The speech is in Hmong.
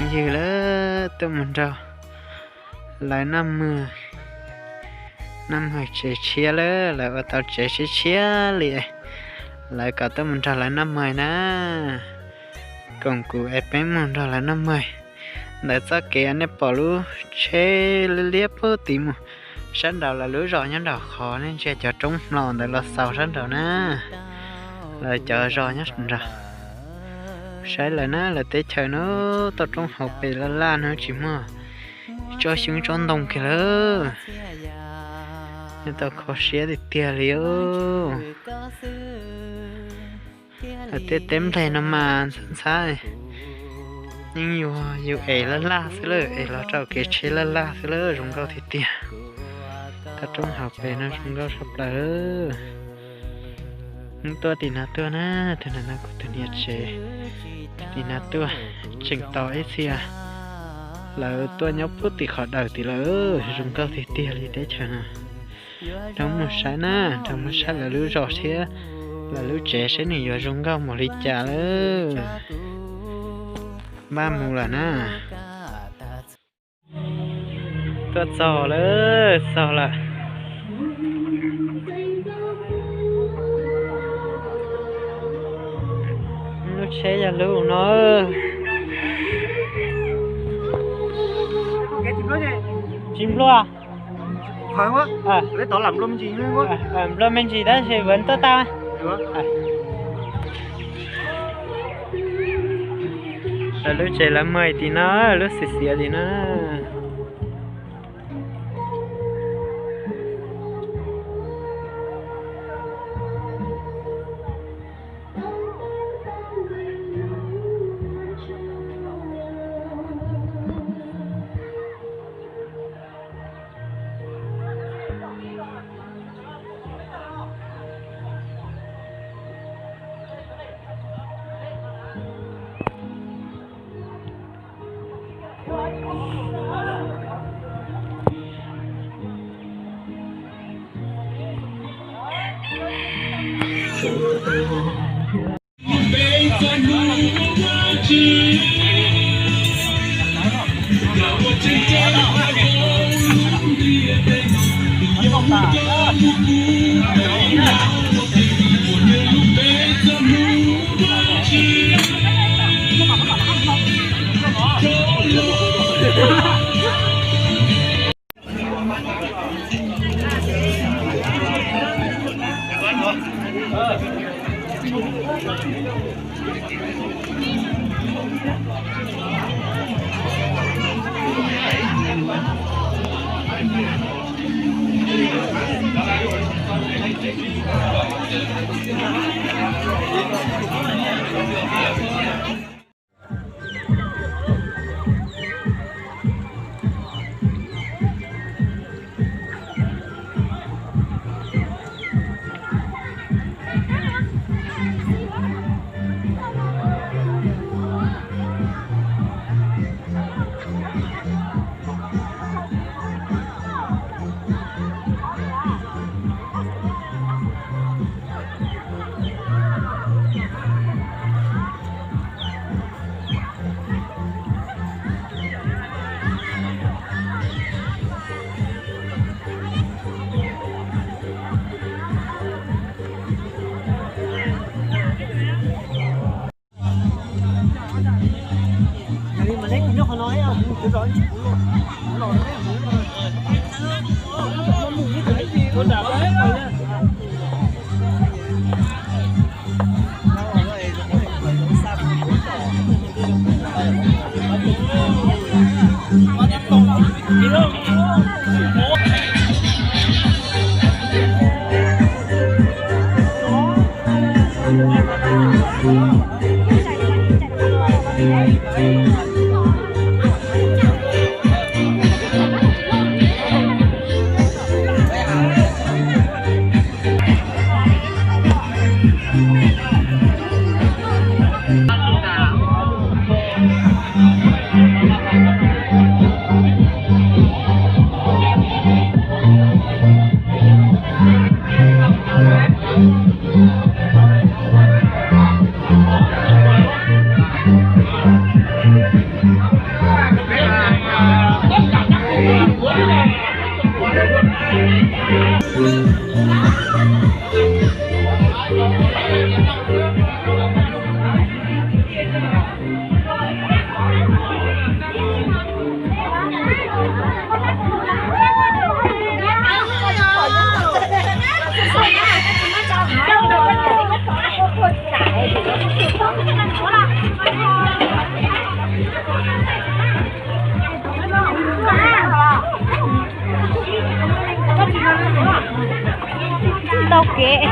Yws lawv tuaj mus nrog lawv noj mov, noj mov tsev tshiab lawm, lawv ua tau tsev tshiab tshiab li, lawv kom tuaj mus nrog lawv noj mov na. Koom kuv es peb mus nrog lawv noj mov. Ntawm txoj kev nej pom lub tsheb liab liab pub tid mus sab nraud, lawv lub zos nyob nraum qhov nej ntsia cov roob hmlos ntawd los xaus sab nraud na. Lawv cov zos nyob nraud. Saib lawv na, lawv teb chaws no tau roob hauv pes laj laj no tsis muaj tsob xyoob tsob ntoo kiag lawm. Nws tau kho siab tiag tiag li os. Lawv tej teb nplej no mas ntxhab ntxhab, yeej yus yus ev laj laj xwb lawm, ev los rau kev tsheb laj laj xwb lawm, zoo nkauj tiag tiag. Tau roob hauv pes no zoo nkauj tshaj plaws. Hnub tuaj tim no tuaj na, tus no kuv tus niam tsev. Tim no tuaj tseem tos ib txhia, lawv tuaj nyob pub tim qhov dawm tim lawm, zoo nkauj tiag tiag li teb chaws no. Nrog mus saib na, nrog mus saib lawv lub zos thiab lawv lub tsev saib nws yuav zoo nkauj npaum li cas lawm. Npaj mus lawm na. Tuaj txog lawm, txog lawm. Lub tsheb yog lub no. Tsis nplua. Nplua me ntsis tab sis vuv tuaj tau. Lawv lub tsev lawv muag tim no, lub xiv xiav tim no. Tau kev.